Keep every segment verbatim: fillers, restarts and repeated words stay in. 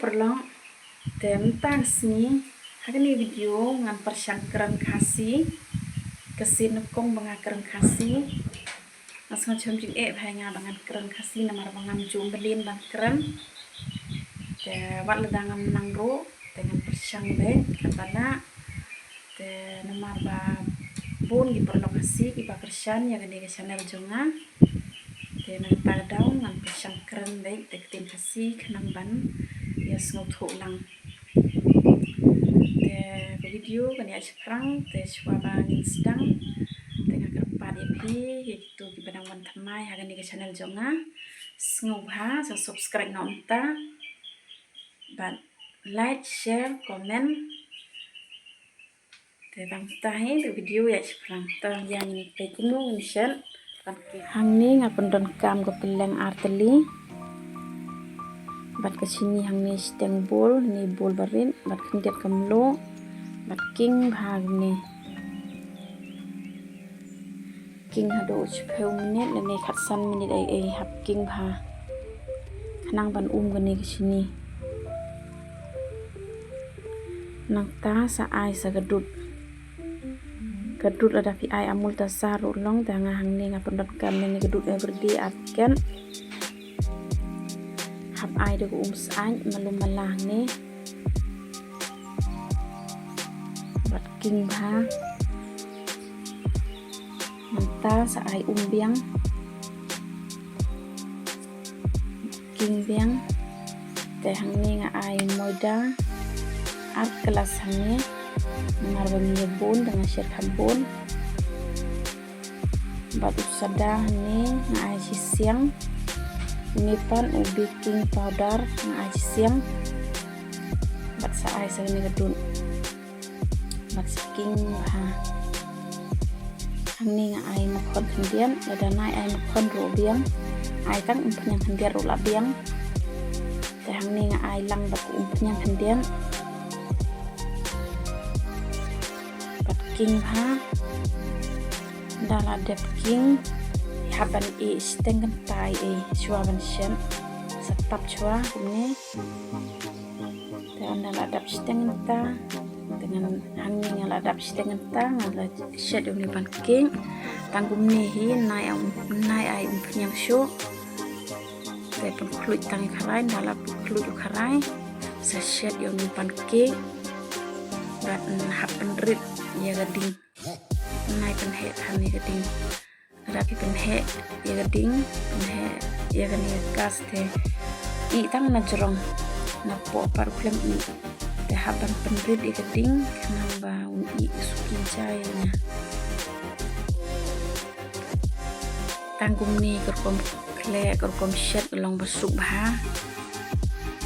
Paralok, te mynta ka sngi ha kane ka video ngan pyrshang kren Khasi. Ka sien nyngkong ba nga kren Khasi. Nga sngewthuh jingeh bha ïa nga ba ngan kren Khasi namar ba ngam ju mlien ban kren. Te wat lada ngam nang ruh te ngan pyrshang beit katba lah. Te namar ba bun ki paralok Khasi kiba kyrshan ïa kane ka channel jong nga. Te nangta ka daw ngan pyrshang kren beit da ka ktien Khasi khnang ban ïa sngewthuh lang. Te ka video kan ïaid shaphrang, te shuwa ba ngin sdang te nga kyrpad ïa phi, ïa kito kiba dang wan thymmai ha kane ka channel jong nga, sngewbha sa subscribe noh mynta bad like, share, comment. Te tang mynta hi te video ïaid shaphrang. Te ïa ngin peit kumno ngin shet pancake. Hangne nga pyndonkam ka pylleng ar tylli bad ka shini hangne shiteng bowl, ne bowl barit bad khyndiat ka mluh bad king bha kumne. King haduh shiphew minit lane khatsan minit ei ei, hap king bha khnang ban um kane ka shini. Nangta sa ai sa ka dud. Ka dud lada phi ai Amul Taza ruh long, te nga hangne nga pyndonkam ne ka dud Everyday ar packet. Hap ai da ka um syaid malu mala hangne bad king bha. Nangta sa ai um biang. King biang. Te hangne nga ai moida ar glass hangne. Namar ba ngi ïa bun, da nga shet kham bun. Bad u soda hangne nga ai shisien. Une pat u baking powder nga ai shisien. Bad sa ai sa kane ka dud. Bad sa king bha. Hangne nga ai makhon khyndiat, lada nai ai makhon ruh biang. Ai tang umphniang khyndiat ruh lah biang. Te hangne nga ai lang bad ka umphniang khyndiat. Bad king bha. Nda la dep king, hap ban ïeh shiteng kynta ei ei shuwa ban shet. Sa tap shuwa kumne. Te ynda la dap shiteng kynta, te ngan hangne nga la dap shiteng kynta, nga la shet ïa une u pancake. Tang kumne hi, nai ai um, nai ai umphniang shuh. Te pynkhluit tang ïa u kharai, ynda la pynkhluit u kharai, sa shet ïa une u pancake. Bad hap pynrit ïa ka ding. Nai pynheh than ïa ka ding. Lada phi pynheh ïa ka ding, pynheh ïa kane ka gas te ih tang na jrong, na poh pat u khlem ih. Te hap ban pynrit ïa ka ding khnang ba un ih suki jai na. Tang kumne ka rukom khleh, ka rukom shet ka long ba suk bha.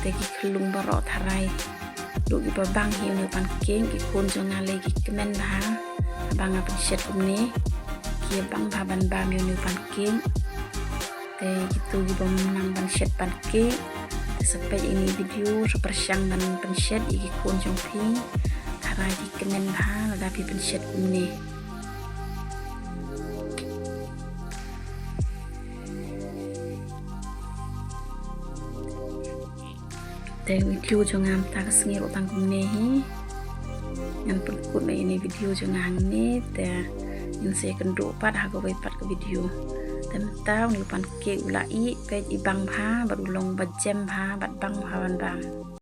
Te ki khyllung baroh tharai. Duh kiba bang hi une u pancake, ki khun jong nga lei ki kmen bha haba nga pynshet kumne. Ki bang bha ban bam ïa une u pancake. Te kito ki bym nang ban shet pancake, te sa peit ïa ine i video, sa pyrshang ban pynshet ïa ki khun jong phi. Tharai ki kmen bha lada phi pynshet kumne. Te video jong nga mynta ka sngi ruh tang kumne hi. Ngan pynkut noh ïa ine i video jong nga hangne, te ngin sa ïakynduh pat ha kawei pat ka video. Te mynta une u pancake u la ih, peit i bang bha bad u long ba jem bha bad bang bha ban bam.